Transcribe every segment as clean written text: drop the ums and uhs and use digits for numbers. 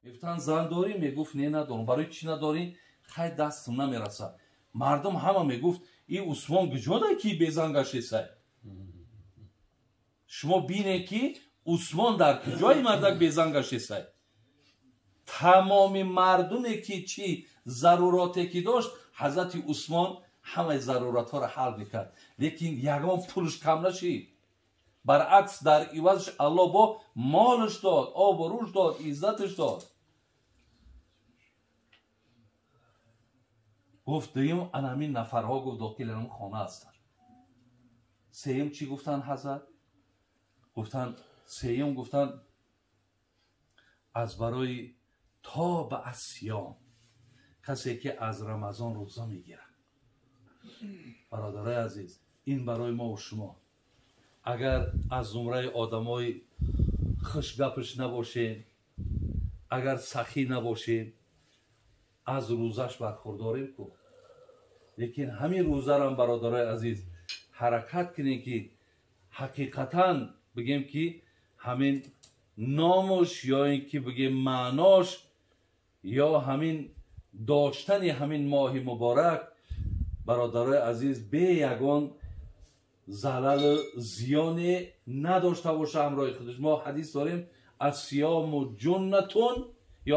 Мегуфтанд зан дорӣ? Мегуфт не, надорам. Барои чӣ надорӣ? Хай дастам намерасад. Мардум ҳама мегуфт и Усмон куҷода ки безан гаштесай? Шумо бинед ки Усмон дар куҷои мардак безан гаштесай? Тамоми мардуме ки чӣ заруроте ки дошт, ҳазрати Усмон ҳамаи заруратҳоро ҳал мекард, лекин ягон пулш кам нашид. Баръакс, дар ивазш Аллоҳ бо молш дод, обрӯш дод, иззатш дод. Гуфт дуюм анамин нафарҳо гуфт дохили ҳамин хона ҳастанд. Сеюм чӣ гуфтанд ҳазрат? Гуфтанд сеюм гуфтанд аз барои то ба асиём, касе ки аз Рамазон рӯза мегирад. Бародарои азиз, ин барои мо ва шумо. Агар аз зумраи одамои хушгапш набошем, агар сахӣ набошем, аз рӯзаш бархурдорем ку. Лекин ҳамин рӯзарам бародарои азиз ҳаракат кунем ки ҳақиқатан бигем ки ҳамин номуш ё ин ки бигем маънош ё ҳамин доштани ҳамин моҳи муборак бародарои азиз бе ягон залалу зиёне надошта боша ҳамроҳи худаш. Мо ҳадис дорем ассиёму ҷуннатун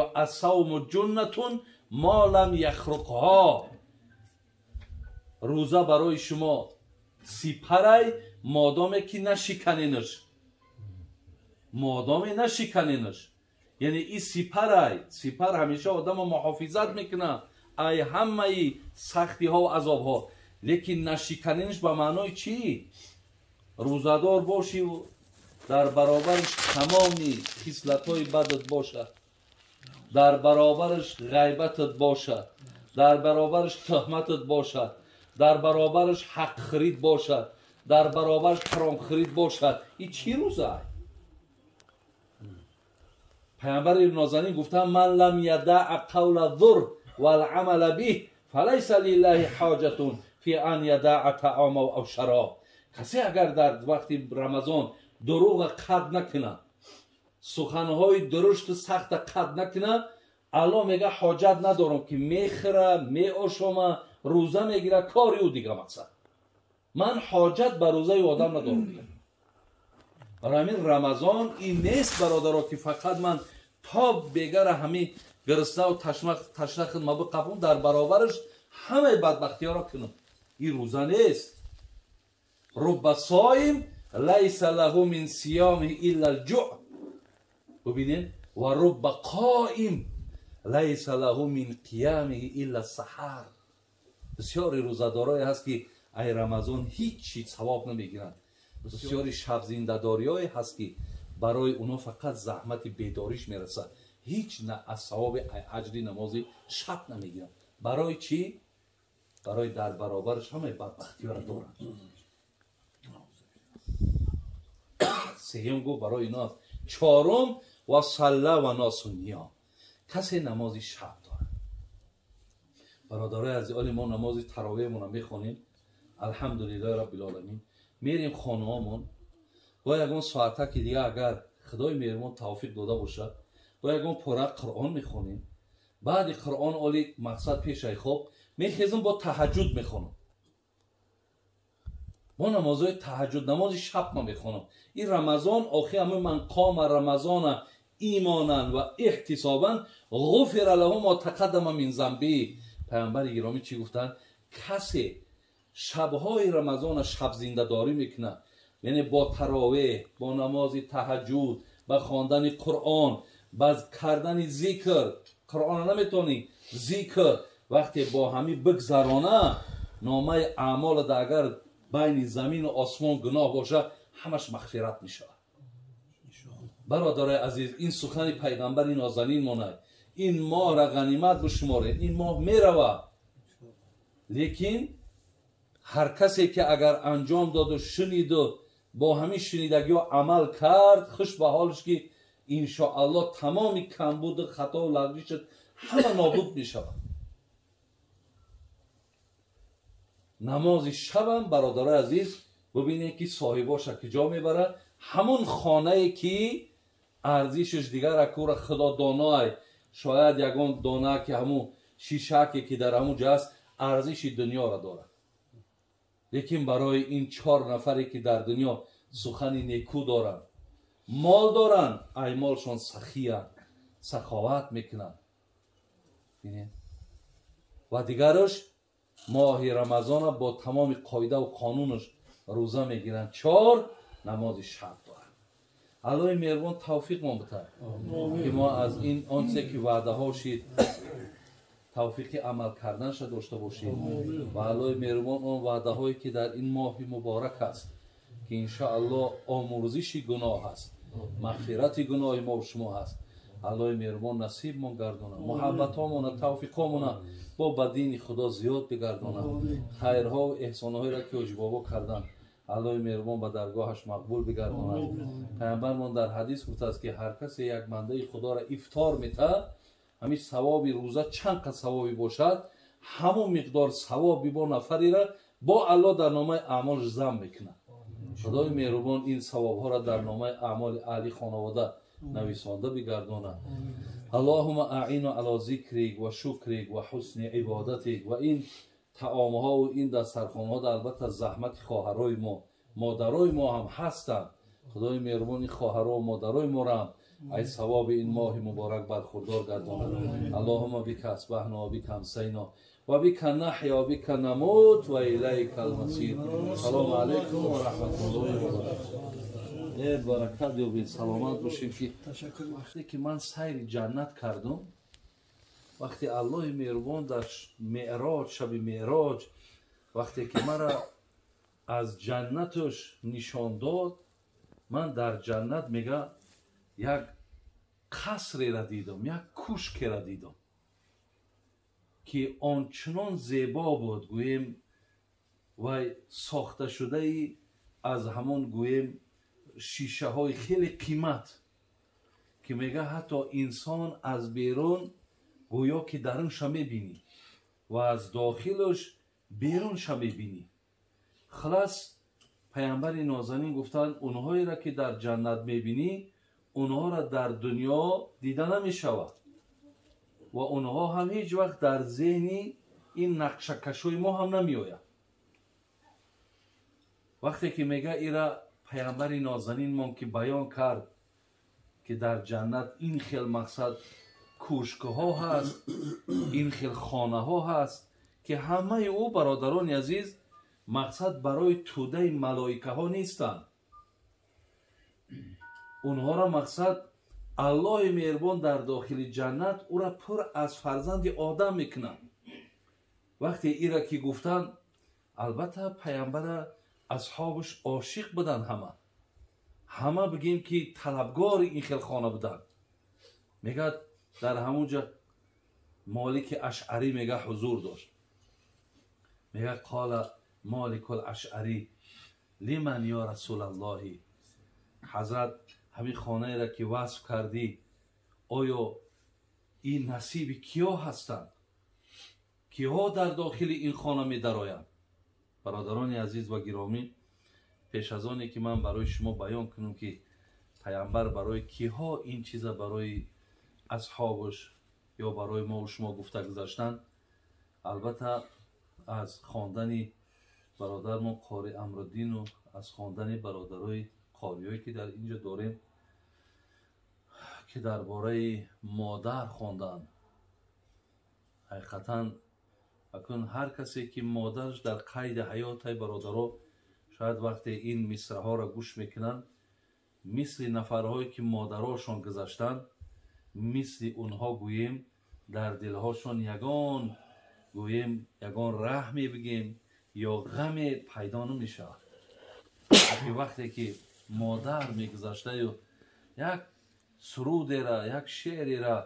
ё ассавму ҷуннатун мо лам яхруқҳо. Рӯза барои шумо сипарай модоме ки нашиканенаш, модоме нашиканенаш. Яъне и сипарай, сипар ҳамеша одамо муҳофизат мекунад ай ҳамаи сахтиҳо ва азобҳо, лекин нашиканенаш ба маънои чӣ? Рӯзадор бошиву дар баробараш тамоми хислатҳои бадат бошад, дар баробараш ғайбатат бошад, дар баробараш тӯҳматат бошад, дар баробараш ҳақхирид бошад, дар баробараш ҳаромхирид бошад. И чӣ рӯза? Паямбари нозанин гуфтанд ман лам ядаъ қавла зур валъамала биҳ фалайса лиллаҳи ҳоҷатун фи ан ядаъа таъома ав шароб. Касе агар дар вақти Рамазон дурӯға қад накунад, суханҳои дурушту сахта қад накунад, Аллоҳ мега ҳоҷат надорам ки мехӯра, меошома, рӯза мегира, кори ӯ дига мақсад. Ман ҳоҷат ба рӯзаи одам надорам дига. Барои ҳамин Рамазон ин нест бародаро ки фақат ман то бегара ҳамин гириснаву ташна хидма биқапам, дар баробараш ҳамаи бадбахтиҳоро кунам. Ин рӯза нест. Рубба соим лайса лаҳу мин сиёмиҳи илла лҷӯъ. Бубинед, ва рубба қоим лайса лаҳу мин қиямиҳи илла саҳар. Бисёри рӯзадорое ҳаст ки ай Рамазон ҳеҷ чиз савоб намегиранд. Бисёри шабзиндадориҳое ҳаст ки барои онҳо фақат заҳмати бедориш мерасад, ҳеҷ на аз савоби аҷри намози шаб намегиранд. Барои чӣ? Барои дар баробараш ҳамаи бадбахтиҳоро доранд. Сеюм гуфт барои ино аст. Чорум ва салла ва носу ниём. Касе намози шаб дорад. Бародарои азиз, оли мо намози таровеҳмонро мехонем, алҳамдулиллаҳи раббил оламин, мерем хонаҳомон, бо ягон соата ки дига агар Худои меҳрубон тавфиқ дода бошад, бо ягон пора Қуръон мехонем. Баъди Қуръон оли мақсад пешаи хоб мехезам, бо таҳаҷҷуд мехонам. Бо намозҳои таҳаҷҷуд, намози шаб ма мехонам. Ин Рамазон охи ҳамин ман қома Рамазона имонан ва эҳтисобан ғуфира лаҳу мо тақаддама мин замби. Паямбари гиромӣ чӣ гуфтанд? Касе шабҳои Рамазона шабзиндадорӣ мекунад, яъне бо таровеҳ, бо намози таҳаҷҷуд, ба хондани Қуръон, ба кардани зикр. Қуръонро наметавонӣ, зикр вақте бо ҳамин бигзарона, номаи аъмолат агар байни замину осмон гуноҳ бошад, ҳамаш мағфират мешавад. Бародарои азиз, ин сухани пайғамбари нозанин монад. Ин моҳра ғанимат бишуморед, ин моҳ меравад, лекин ҳар касе ки агар анҷом доду шуниду бо ҳамин шунидагиҳо амал кард, хуш ба ҳолш ки иншоаллоҳ тамоми камбуду хатову лағзишат ҳама нобуд мешавад. Намози шабам бародарои азиз бубинед ки соҳибоша куҷо мебарад, Ҳамун хонае ки арзишаш дигар акура худо доноай, шояд ягон дона ки ҳамун шишаке ки дар ҳамун ҷо аст арзиши дунёро дорад. Лекин барои ин чор нафаре ки дар дунё сухани неку доранд, мол доранд, ай молшон сахиянд, саховат мекунанд. Бинед, ва дигараш моҳи рамазона бо тамоми қоидаву қонунаш рӯза мегиранд, чор намози шаб доранд. Аллоҳи меҳрубон тавфиқмон битад, ки мо аз ин он чизе ки ваъдаҳо шид тавфиқи амал карданша дошта бошем. Ва Аллоҳи меҳрубон он ваъдаҳое ки дар ин моҳи муборак аст, ки иншоаллоҳ омӯрзиши гуноҳ аст, мағфирати гуноҳи мо шумо ҳаст, Аллоҳи меҳрубон насибмон гардонад, муҳаббатҳомона, тавфиқҳомона бо ба дини Худо зиёд бигардонад, хайрҳову эҳсонҳоеро ки ҳоҷибобо карданд Аллоҳи меҳрубон ба даргоҳаш мақбул бигардонад. Паямбармон дар ҳадис гуфтааст, ки ҳар касе як бандаи Худоро ифтор метаҳад, ҳамин савоби рӯза чанд қад савобе бошад, ҳамон миқдор савоби бо нафареро бо Аллоҳ дар номаи аъмолш зам мекунад. Худои меҳрубон ин савобҳоро дар номаи аъмоли аҳли хонавода нависонда бигардонад. Аллоҳума аину ало зикрик ва шукрик ва ҳусни ибодатик. Ва ин таомҳову ин дастархонҳо албатта заҳмати хоҳарои мо, модарои мо ҳам ҳастанд. Худои меҳрубон ин хоҳарову модарои моро ҳам ай савоби ин моҳи муборак бархурдор гардонад. Аллоҳума бика асбаҳно ва бика амсайно ва бика наҳя ва бика намут ва илайка алмасир. Салому алайкум ва раҳматуллоҳи ва баракатуҳ. Э баракат ёбед, саломат бошем. Ки вақте ки ман сайри ҷаннат кардум, вақте Аллоҳи меҳрубон дар меъроҷ, шаби меъроҷ, вақте ки мара аз ҷаннаташ нишон дод, ман дар ҷаннат мега як қасреро дидам, як кушкеро дидам, ки ончунон зебо буд, гӯем вай сохташудаи аз ҳамон гӯем шишаҳои хеле қимат, ки мега ҳатто инсон аз берун гӯё ки дарунша мебинӣ ва аз дохилаш берунша мебинӣ. Хулас, паямбари нозанин гуфтанд, онҳоеро ки дар ҷаннат мебинӣ, онҳоро дар дунё дида намешавад ва онҳо ҳам ҳеҷ вақт дар зеҳни ин нақшакашои мо ҳам намеояд. Вақте ки мега ира паямбари нозанинмон ки баён кард, ки дар ҷаннат ин хел мақсад кушкҳо ҳаст, ин хел хонаҳо ҳаст, ки ҳамаи ӯ, бародарони азиз, мақсад барои тӯдаи малоикаҳо нестанд. Онҳоро мақсад Аллоҳи меҳрубон дар дохили ҷаннат ӯра пур аз фарзанди одам мекунад. Вақте ира ки гуфтанд, албатта паямбара асҳобаш ошиқ буданд, ҳама бигем ки талабгори ин хел хона буданд. Мегӯяд дар ҳамон ҷо Молики Ашъарӣ мега ҳузур дошт. Мега қола Моликул Ашъарӣ лиман ё расулаллоҳи, ҳазрат ҳамин хонаеро ки васф кардӣ, оё ин насиби киё ҳастанд? Киҳо дар дохили ин хона медароянд? Бародарони азиз ва гиромӣ, пеш аз оне ки ман барои шумо баён кунам, ки паямбар барои киҳо ин чиза барои асҳобаш ё барои мову шумо гуфта гузаштанд, албатта аз хондани бародармон Қори Амруддину аз хондани бародарои қориёе ки дар ин ҷо дорем, ки дар бораи модар хонданд, ҳақиқатан акун ҳар касе ки модараш дар қайди ҳаётай, бародаро, шояд вақте ин мисраҳоро гӯш мекунанд, мисли нафарҳое ки модарошон гузаштанд, мисли онҳо гӯем дар дилҳошон ягон гӯем ягон раҳме бигем ё ғаме пайдо намешавад. Ки вақте ки модар мегузаштаю як сурудера, як шеърера,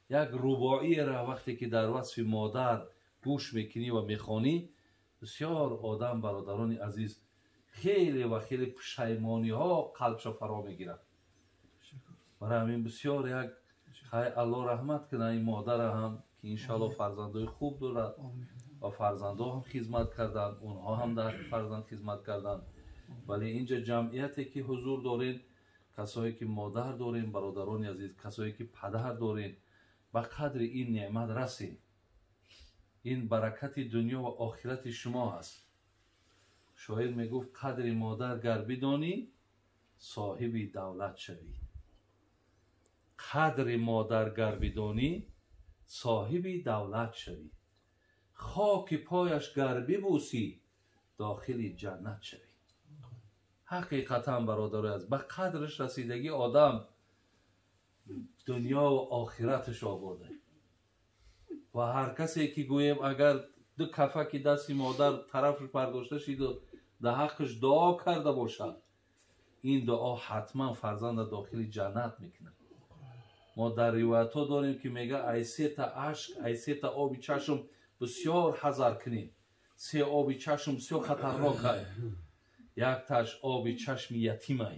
як рубоиера вақте ки дар васфи модар гӯш мекунӣ ва мехонӣ, бисёр одам, бародарони азиз, хеле ва хеле пушаймониҳо қалбшо фаро мегирад. Барои ҳамин бисёр як хай Аллоҳ раҳмат кунад ин модара ҳам, ки иншоаллоҳ фарзандои хуб дорад ва фарзандҳо ҳам хизмат карданд, онҳо ҳам дар фарзанд хизмат карданд. Вале инҷа ҷамъияте ки ҳузур дорен, касое ки модар дорен, бародарони азиз, касое ки падар дорен, ба қадри ин неъмат расен. Ин баракати дунё ва охирати шумо аст. Шоир мегуфт: қадри модар гар бидонӣ, соҳиби давлат шавӣ. Қадри модар гар бидонӣ, соҳиби давлат шавӣ. Хоки пояш гар бибӯсӣ, дохили ҷаннат шавӣ. Ҳақиқатан, бародарои азиз, ба қадраш расидагӣ одам дунё ва охираташ обода. Ва ҳар касе ки гӯем, агар ду кафаки дасти модар тарафш бардошта шиду дар ҳаққаш дуо карда бошад, ин дуо ҳатман фарзанда дохили ҷаннат мекунад. Мо дар ривоятҳо дорем, ки мега: ай сета ашк, ай сета оби чашм бисёр ҳазар кунед. Се оби чашм бисёр хатарнок ай. Якташ оби чашми ятимай.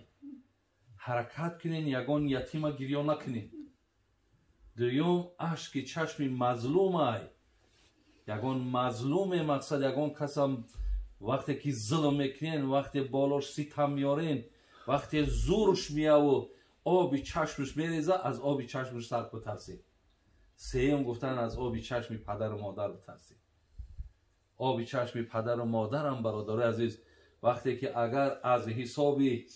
Ҳаракат кунед, ягон ятима гирё накунед. Дуюм, ашки чашми мазлумай. Ягон мазлуме, мақсад, ягон касам вақте ки зулм мекунен, вақте болош ситам меорен, вақте зурш меяву оби чашмаш мереза, аз оби чашмаш сард битарсед. Сеюм, гуфтан, аз оби чашми падару модар битарсед. Оби чашми падару модарам, бародарои азиз, вақте ки агар аз ҳисоби,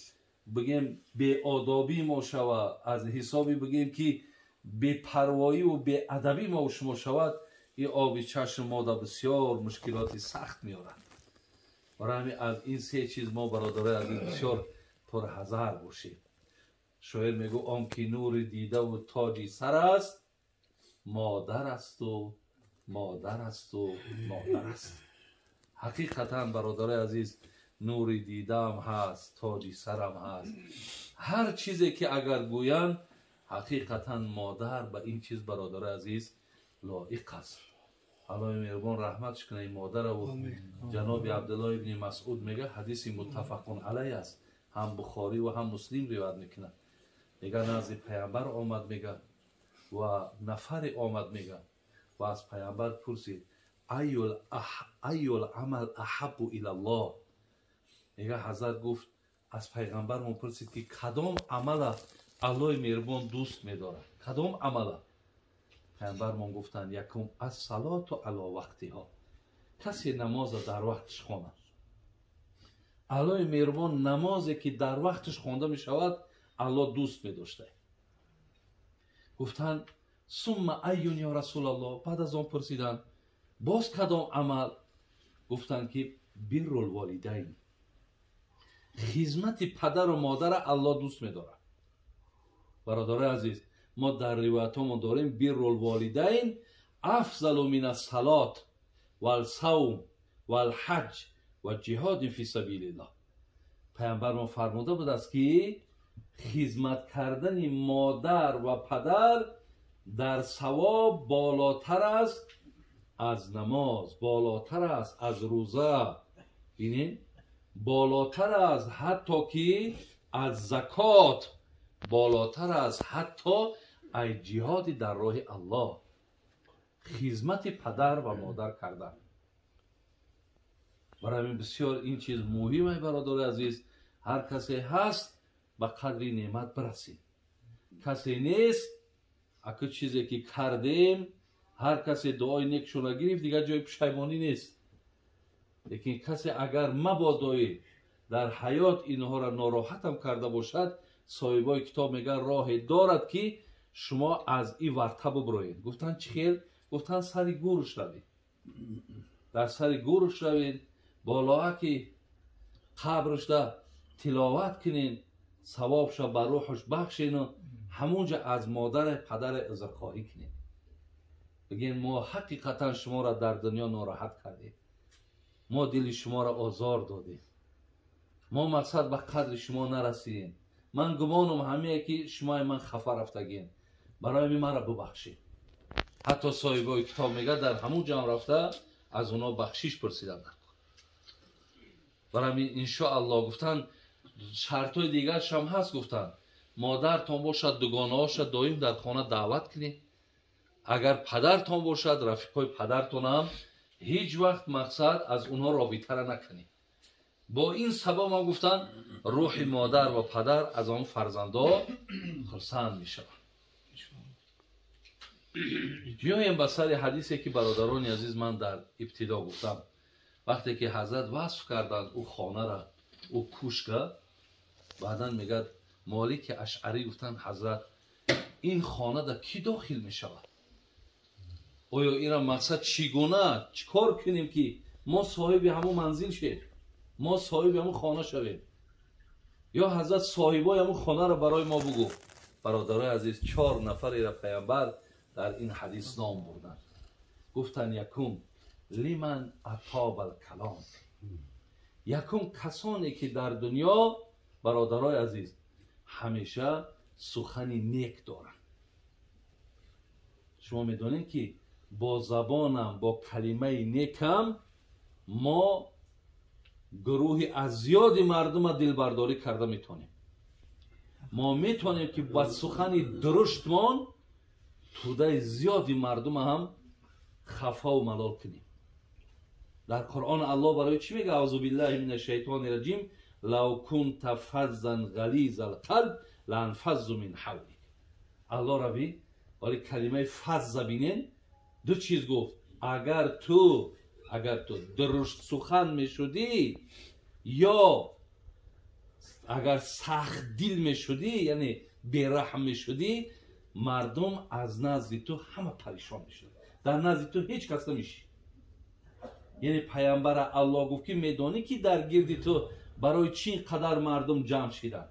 бигем, беодобӣ мо шава, аз ҳисоби, бигем, ки бепарвоиву беадабӣ мо шумо шавад, ин оби чашм мода бисёр мушкилоти сахт меорад. Барои ҳамин аз ин се чиз мо, бародарои азиз, бисёр пурҳазар бошем. Шоир мегӯ: он ки нури дидаву тоҷи сар аст, модар асту, модар асту, модар аст. Ҳақиқатан, бародарои азиз, нури дидаам ҳаст, тоҷи сарам ҳаст, ҳар чизе ки агар гӯянд, ҳақиқатан модар ба ин чиз, бародарои азиз, лоиқ аст. Аллоҳи меҳрубон раҳматш кунад ин модараву. Ҷаноби Абдулло ибни Масъуд мега, ҳадиси муттафақун алай аст, ҳам Бухорӣ ва ҳам Муслим ривоят мекунад, мега: назди Паямбар омад, мега, ва нафаре омад, мега, ва аз Паямбар пурсид: أي العمل أحب إلى الله. Мега, ҳазрат гуфт, аз пайғамбармон пурсид, ки кадом амала Аллоҳи меҳрубон дӯст медорад, кадом амала? Пайғамбармон гуфтанд: якум, الصلاة على وقتها. Касе намоза дар вақташ хонад. Аллоҳи меҳрубон намозе ки дар вақташ хонда мешавад, Аллоҳ дӯст медошта. Гуфтанд: ثم أي يا رسول الله. Баъд аз он пурсиданд: боз кадом амал? Гуфтанд, ки بر الوالدين, хизмати падару модара Аллоҳ дӯст медорад. Бародарои азиз, мо дар ривоятҳомон дорем: بر الوالدين أفضل من الصلاة والصوم والحج وجهاد في سبيل الله. Пайғамбармон фармуда будааст, ки хизмат кардани модар ва падар дар савоб болотар аст аз намоз, болотар аст аз рӯза, бинед, болотар аст ҳатто ки аз закот, болотар аст ҳатто аз ҷиҳоди дар роҳи Аллоҳ, хизмати падар ва модар кардан. Барои ҳамин бисёр ин чиз муҳим ай, бародари азиз. Ҳар касе ҳаст, ба қадри неъмат бирасед, касе нест, аку чизе ки кардем, ҳар касе дуои некшона гирифт, дигар ҷои пушаймонӣ нест. Лекин касе агар мабодои дар ҳаёт инҳоро нороҳатам карда бошад, соҳибои китоб мегӯянд, роҳе дорад, ки шумо аз ин варта буброед. Гуфтанд: чӣ хел? Гуфтанд: сари гӯрш равед, дар сари гӯрш равед, болоаки қабрашда тиловат кунед, савобша ба рӯҳаш бахшену ҳамунҷа аз модаре, падаре узрхоҳӣ кунед. Бигем: мо ҳақиқатан шуморо дар дунё нороҳат кардем, мо дили шуморо озор додем, мо, мақсад, ба қадри шумо нарасидем. Ман гумонам ҳамее, ки шумои ман хафа рафтагем, барои ҳамин маро бубахшед. Ҳатто соҳибои китоб мегӯяд, дар ҳамун ҷамъ рафта аз онҳо бахшиш пурсиданд. Барои ҳамин, иншоаллоҳ, гуфтанд, шартҳои дигаршам ҳаст. Гуфтанд: модартон бошад, дугонаҳоша доим дар хона даъват кунед. Агар падартон бошад, рафиқҳои падартонам ҳеҷ вақт, мақсад, аз онҳо робитара накунед. Бо ин сабаб ҳам гуфтанд рӯҳи модар ва падар аз он фарзандҳо хурсанд мешаванд. Биёем ба сари ҳадисе ки бародарони азиз ман дар ибтидо гуфтам. Вақте ки ҳазрат васф карданд ӯ хонара, ӯ кӯшка, баъдан мегӯяд Молики Ашъарӣ гуфтанд ҳазрат ин хона да кӣ дохил мешавад? Оё ира мақсад чӣ гуна чӣ кор кунем ки мо соҳиби ҳамун манзил шем, мо соҳиби ҳамун хона шавем? Ё ҳазрат соҳибои ҳамун хонаро барои мо бугӯ. Бародарои азиз, 4 нафарера паямбар дар ин ҳадис ном бурданд. Гуфтанд якум лиман атобал калом, якум касоне ки дар дунё бародарои азиз ҳамеша сухани нек доранд. Шумо медонед ки бо забонам, бо калимаи некам мо гурӯҳи аз зиёди мардума дилбардорӣ карда метавонем. Мо метавонем ки ба сухани дуруштмон тӯдаи зиёди мардума ҳам хафаву малол кунем. Дар Қуръон Аллоҳ барои чӣ мега? Аузу биллаҳи мина шайтони раҷим, лав кунта фаззан ғализал қалб ланфаззу мин ҳавлик. Аллоҳ раби вале калимаи фазза бинен ду чиз гуфт. Агар ту дурушт сухан мешудӣ ё агар сахтдил мешудӣ, яъне бераҳм мешудӣ, мардум аз назди ту ҳама паришон мешуданд. Дар назди ту ҳеҷ кас намешид. Яъне паямбара Аллоҳ гуфт ки медонӣ ки дар гирди ту барои чӣ ин қадар мардум ҷамъ шиданд?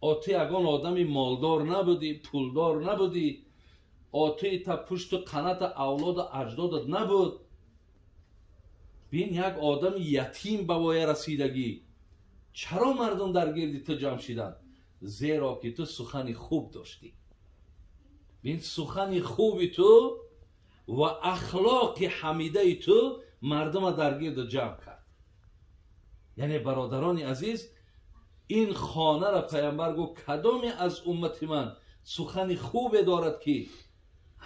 О ту ягон одами молдор набудӣ, пулдор набудӣ, о туи та пушту қаната авлоду аҷдодат набуд. Бин як одами ятим ба воя расидагӣ. Чаро мардум дар гирди ту ҷамъ шиданд? Зеро ки ту сухани хуб доштӣ. Бин сухани хуби ту ва ахлоқи ҳамидаи ту мардума дар гирду ҷамъ кард. Яъне бародарони азиз, ин хонара паямбар гуфт кадоме аз уммати ман сухани хубе дорад ки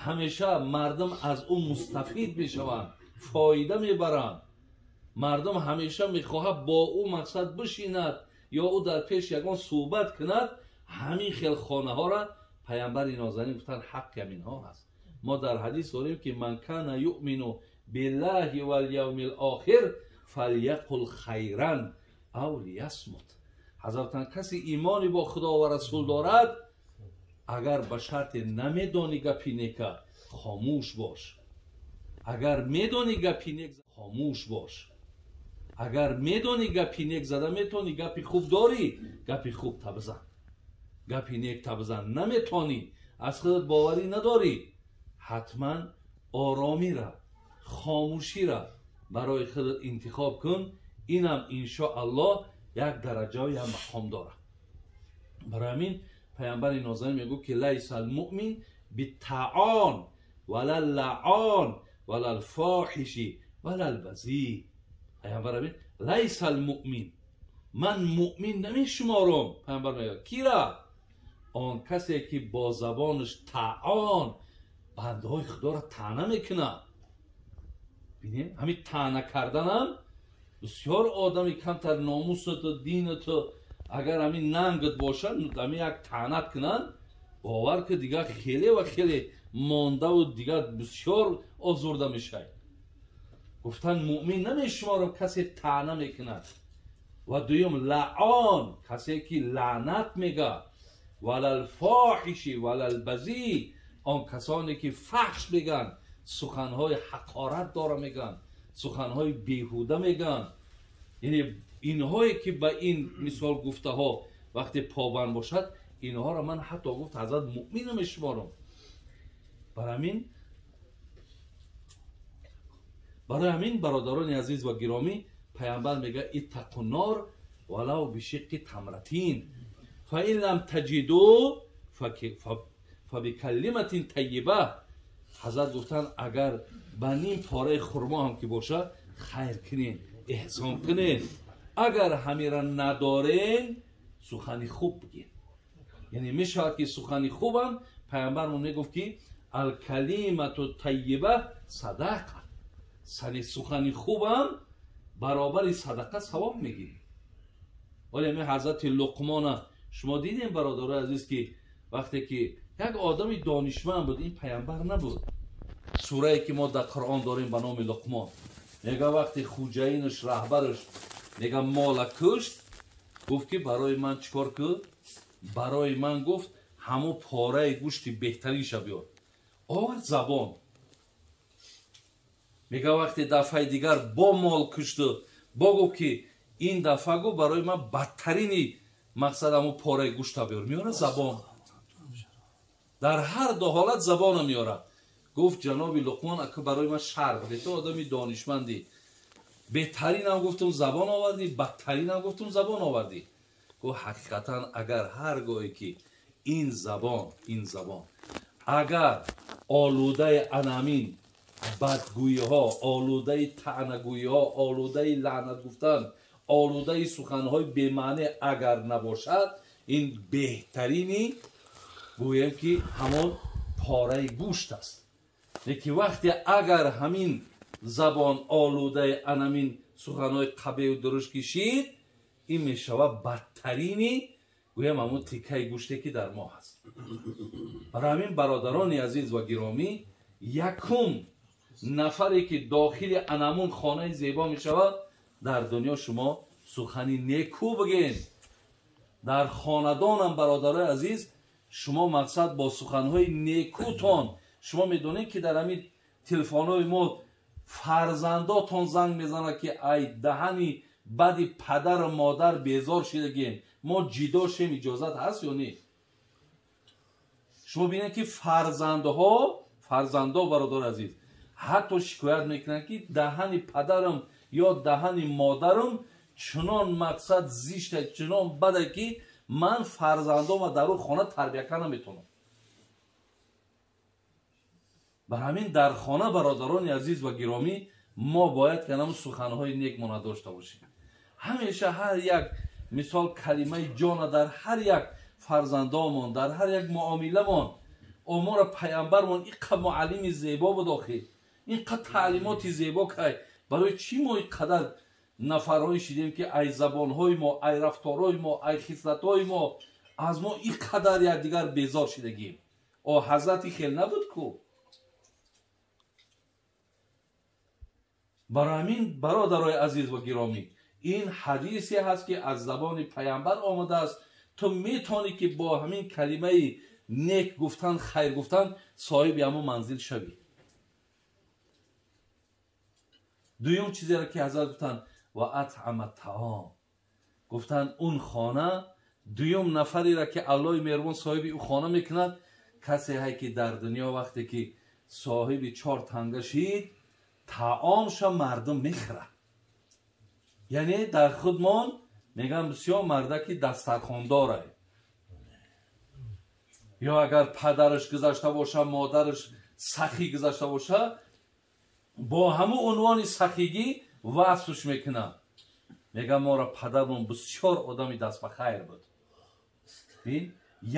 ҳамеша мардум аз ӯ мустафид мешаванд, фоида мебаранд. Мардум ҳамеша мехоҳад бо ӯ мақсад бишинад ё ӯ дар пеш ягон суҳбат кунад. Ҳамин хел хонаҳоро паямбари нозанин гуфтанд ҳаққи ҳаминҳо ҳаст. Мо дар ҳадис дорем ки ман кана юъмину биллаҳи вал явмил охир фаляқул хайран ав лиясмут. Ҳазратан касе имони бо Худо ва расул дорад, агар ба шарте намедонӣ гапи нека, хомӯш бош. Агар медонӣ гапи нек, хомӯш бош. Агар медонӣ гапи нек зада метавонӣ, гапи хуб дорӣ, гапи хуб табзан, гапи нек табзан. Наметавонӣ, аз худат боварӣ надорӣ, ҳатман оромира, хомӯшира барои худат интихоб кун. Инам иншоаллоҳ як дараҷа як мақом дорад. Барои ҳамин паямбари нозанин мегӯ ки лайса алмӯмин биттаъон вала лаъон вала алфоҳиши вала албазӣ. Паямбар мегӯяд лайса алмӯмин, ман мӯмин намешуморам. Паямбар мегӯяд кира? Он касе ки бо забонаш таъон бандаҳои худоро таъна мекунад. Бинем ҳамин таъна карданам бисёр одами камтар номусату динату агар ҳамин нангат бошад, ҳамин як таънат кунанд, бовар ки дигар хеле ва хеле мондаву дигар бисёр озурда мешавед. Гуфтанд мӯмин намешуморам касе таъна мекунад. Ва дуюм лаъон, касе ки лаънат мегӯяд. Валалфоҳиши валалбазӣ, он касоне ки фаҳш мегӯянд, суханҳои ҳақорат дора мегӯянд, суханҳои беҳуда мегӯянд. Яъне инҳое ки ба ин мисол гуфтаҳо вақте побанд бошад, инҳоро ман ҳатто гуфт ҳазрат мӯмин намешуморам. Барои ҳамин бародарони азиз ва гиромӣ, паямбар мегӯяд иттақу нор валав бишиққи тамратин фа ин лам таҷиду фабикалиматин тайиба. Ҳазрат гуфтанд агар ба ним пораи хурмо ҳам ки бошад хайр кунед, эҳсон кунед. Агар ҳамира надорен сухани хуб бигед. Яъне мешавад ки сухани хубам паямбармон мегуфт ки алкалимату тайиба садақа, сани сухани хубам баробари садақа савоб мегирӣ. Оле ами ҳазрати Луқмона шумо дидем, бародарои азиз, ки вақте ки як одами донишманд буд, ин паямбар набуд. Сурае ки мо дар Қуръон дорем ба номи Луқмон, мега вақте хуҷаинаш, раҳбараш, мега мола кушт, гуфт ки барои ман чикор кун? Барои ман, гуфт, ҳамун пораи гӯшти беҳтаринша биёр. Овард забон. Мега вақте дафъаи дигар бо мол кушту бо гуфт ки ин дафъа, гуфт, барои ман бадтарини мақсад ҳамун пораи гӯшта биёр. Меёра забон. Дар ҳар ду ҳолат забона меёрад. Гуфт ҷаноби Луқмон, ака, барои ман шарҳ бде, ту одами донишмандӣ, беҳтаринам гуфтум забон овардӣ, бадтаринам гуфтум забон овардӣ. Гуфт ҳақиқатан агар ҳар гоҳе ки ин забон, ин забон агар олудаи анамин бадгӯиҳо, олудаи таънагӯиҳо, олудаи лаънат гуфтан, олудаи суханҳои бемаъне агар набошад, ин беҳтарини гӯем ки ҳамон пораи гӯшт аст. Лекин вақте агар ҳамин забон олудаи анамин суханҳои қабеҳу дурушт кишид, ин мешавад бадтарини гӯям ҳамон тикаи гӯште ки дар мо ҳаст. Барои ҳамин, бародарони азиз ва гиромӣ, якум нафаре ки дохили анамун хонаи зебо мешавад дар дунё, шумо сухани неку бигӯед. Дар хонадонам, бародарои азиз, шумо мақсад бо суханҳои некутон. Шумо медонед ки дар ҳамин телефонҳои мо фарзандотон занг мезанад ки ай даҳани бади падару модар безор шидагем, мо ҷидо шем, иҷозат ҳаст ё не? Шумо бинед ки фарзандҳо, фарзандҳо, бародари азиз, ҳатто шикоят мекунанд ки даҳани падарам ё даҳани модарам чунон мақсад зишта, чунон бада ки ман фарзандома дар ӯ хона тарбия карда наметавонам. Бар ҳамин дар хона, бародарони азиз ва гиромӣ, мо бояд ки ҳамун суханҳои некмона дошта бошем. Ҳамеша ҳар як мисол калимаи ҷона дар ҳар як фарзандомон, дар ҳар як муомиламон. Омора паямбармон инқа муаллими зебо буд, охи инқа таълимоти зебо кай. Барои чӣ мо инқадар нафарҳое шидем ки ай забонҳои мо, ай рафторҳои мо, ай хислатҳои мо аз мо инқадар якдигар безор шидагим? О ҳазрати хел набуд ку. Барои ҳамин, бародарои азиз ва гиромӣ, ин ҳадисе ҳаст ки аз забони паямбар омадааст. Ту метавонӣ ки бо ҳамин калимаи нек гуфтан, хайр гуфтан соҳиби ҳамон манзил шавӣ. Дуюм чизеро ки ҳазрат гуфтанд, ва атъама таом, гуфтанд он хона дуюм нафареро ки Аллоҳи меҳрубон соҳиби ӯ хона мекунад, касе ҳай ки дар дунё вақте ки соҳиби чор танга шид, таомша мардум мехӯрад. Яъне дар худмон мегӯям бисёр мардаки дастархондорае, ё агар падараш гузашта боша, модараш сахӣ гузашта боша, бо ҳамун унвони сахигӣ васфш мекунад. Мегӯям моро падармон бисёр одами даст ба хайр буд.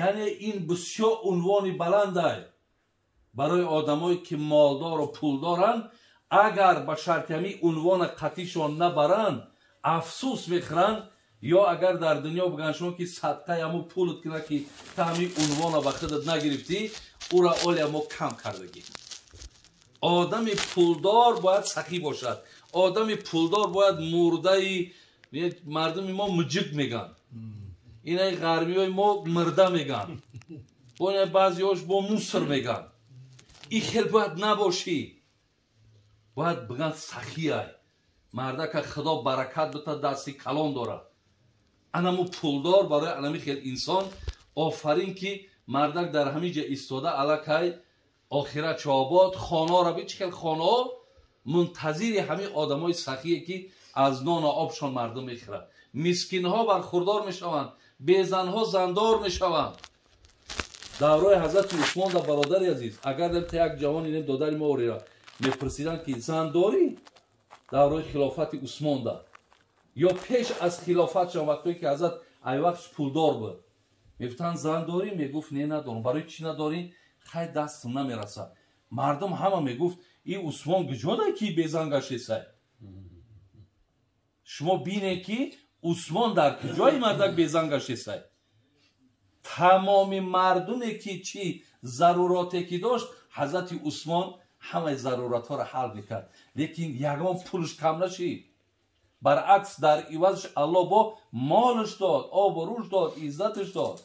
Яъне ин бисёр унвони баландай барои одамое ки молдору пулдоранд. Агар ба шарти ҳамин унвона қатишон набаранд, афсӯс мехӯранд. Ё агар дар дунё бигӯянд шумо ки садқаи ҳамун пулат кунад ки та ҳамин унвона ба худат нагирифтӣ, ӯра оля мо кам кардагӣ. Одами пулдор бояд сахӣ бошад. Одами пулдор бояд мурдаи мардуми мо муҷиб мегӯянд, инаи ғарбиҳои мо мирда мегӯянд, бо ина баъзеҳош бо муср мегӯянд. Ин хел бояд набошӣ, бояд бигӯянд сахиай мардака, худо баракат бита, дасти калон дорад. Анаму пулдор барои анами хел инсон офарин ки мардак дар ҳамин ҷа истода аллакай охират чобод хонаро би, чӣ хел хонаҳо мунтазири ҳамин одамои сахие ки аз нону обшон мардум мехӯрад. Мискинҳо бархурдор мешаванд, безанҳо зандор мешаванд. Даврои ҳазрати Усмон да, бародари азиз, агар як ҷавони нем додари мо орира мепурсиданд ки зан дорӣ, даврои хилофати Усмон да ё пеш аз хилофатшон, вақтое ки ҳазрат ай вақтш пулдор буд, мегуфтанд зан дорӣ? Мегуфт не, надорам. Барои чӣ надорӣ? Хай, дастам намерасад. Мардум ҳама мегуфт и Усмон куҷода ки безан гаштесай? Шумо бинед ки Усмон дар куҷои мардак безан гаштесай? Тамоми мардуме ки чӣ заруроте ки дошт, ҳазрати Усмон ҳамаи заруратҳоро ҳал мекард, лекин ягон пулш кам нашид. Баръакс, дар ивазш Аллоҳ бо молш дод, обрӯш дод, иззатш дод.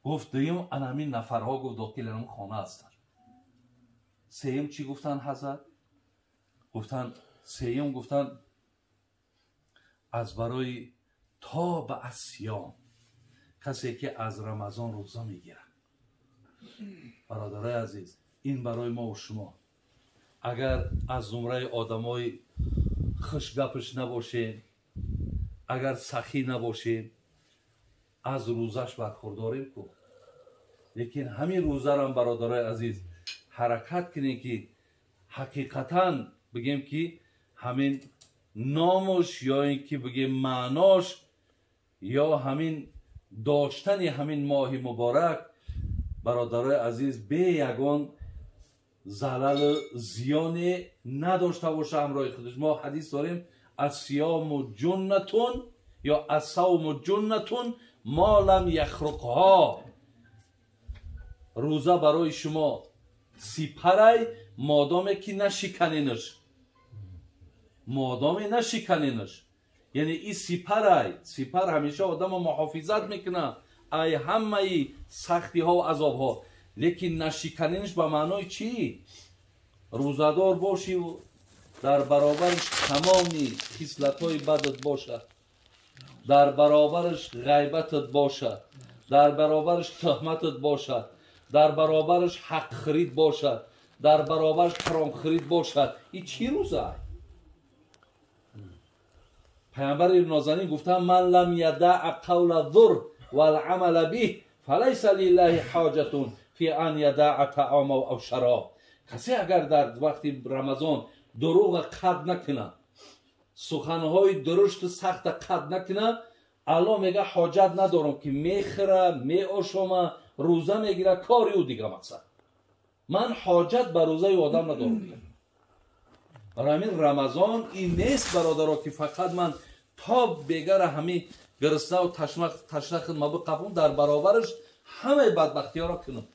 Гуфт дуюм анамин нафарҳо гуфт дохили ҳамин хона ҳастанд. Сеюм чӣ гуфтанд ҳазрат? Гуфтанд сеюм гуфтанд аз барои то ба асиём, касе ки аз Рамазон рӯза мегирад. Бародарои азиз, ин барои мо ва шумо. Агар аз зумраи одамои хушгапш набошем, агар сахӣ набошем, аз рӯзаш бархурдорем ку. Лекин ҳамин рӯзарам, бародарои азиз, ҳаракат кунем ки ҳақиқатан бигем ки ҳамин номуш ё ин ки бигем маънош ё ҳамин доштани ҳамин моҳи муборак, бародарои азиз, бе ягон залалу зиёне надошта боша ҳамроҳи худаш. Мо ҳадис дорем: ассиёму ҷуннатун ё ассавму ҷуннатун мо лам яхруқҳо. Рӯза барои шумо сипарай, модоме ки нашиканенаш, модоме нашиканенаш. Яъне и сипарай, сипар ҳамеша одамо муҳофизат мекунад ай ҳамаи сахтиҳо ва азобҳо, лекин нашиканенаш ба маънои чӣ? Рӯзадор бошиву дар баробараш тамоми хислатҳои бадат бошад, дар баробараш ғайбатат бошад, дар баробараш тӯҳматат бошад, дар баробараш ҳақхӯрид бошад, дар баробараш ҳаромхӯрид бошад. И чӣ рӯза? Паямбари нозанин гуфтанд: ман лам ядаъ қавла зур валъамала биҳ фалайса лиллаҳи ҳоҷатун фи ан ядаъ таъомав ав шароб. Касе агар дар вақти Рамазон дурӯға қад накунад, суханҳои дурушту сахта қад накунад, Аллоҳ мега ҳоҷат надорам ки мехӯра, меошома, рӯза мегира, кори ӯ дига мақсад. Ман ҳоҷат ба рӯзаи одам надорам. Барои ҳамин Рамазон ин нест, бародаро, ки фақат ман то бегара ҳамин гириснаву ташна хидма биқафум, дар баробараш ҳамаи бадбахтиҳоро кунам.